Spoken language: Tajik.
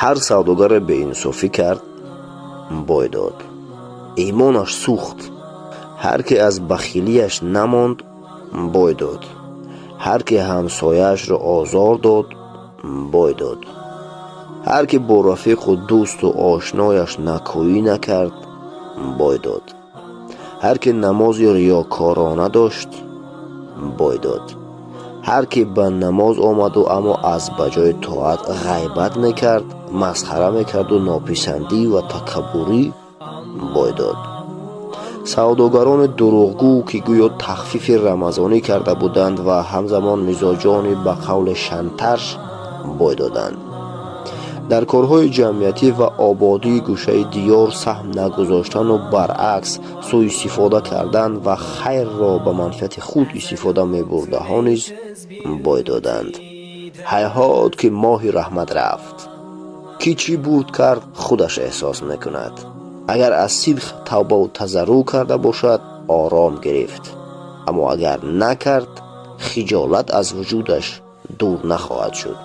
Ҳар савдогаре беинсофӣ кард, бой дод, имонаш сӯхт. Ҳар ки аз бахилияш намонд, бой дод. Ҳар ки ҳамсояашро озор дод, бой дод. Ҳар ки бо рафиқу дӯсту ошнояш накӯӣ накард, бой дод. Ҳар ки намози риёкорона дошт, бой дод. Ҳар ки ба намоз омаду, аммо аз ба ҷои тоат ғайбат мекард, масхара мекарду нописандӣ ва такаббурӣ, бой дод. Савдогарони дурӯғгӯ, ки гӯё тахфифи рамазонӣ карда буданд ва ҳамзамон мизоҷони ба қавле шантаж, бой доданд. Дар корҳои ҷамъиятӣ ва ободии гӯшаи диёр саҳм нагузоштану баръакс сӯистифода кардан ва хайрро ба манфиати худ истифода мебурдаҳо низ бой доданд. Ҳайҳот, ки моҳи раҳмат рафт. Кӣ чӣ бурд кард, худаш эҳсос мекунад. Агар аз сидқ тавбаву тазарруъ карда бошад, ором гирифт, аммо агар накард, хиҷолат аз вуҷудаш дур нахоҳад шуд.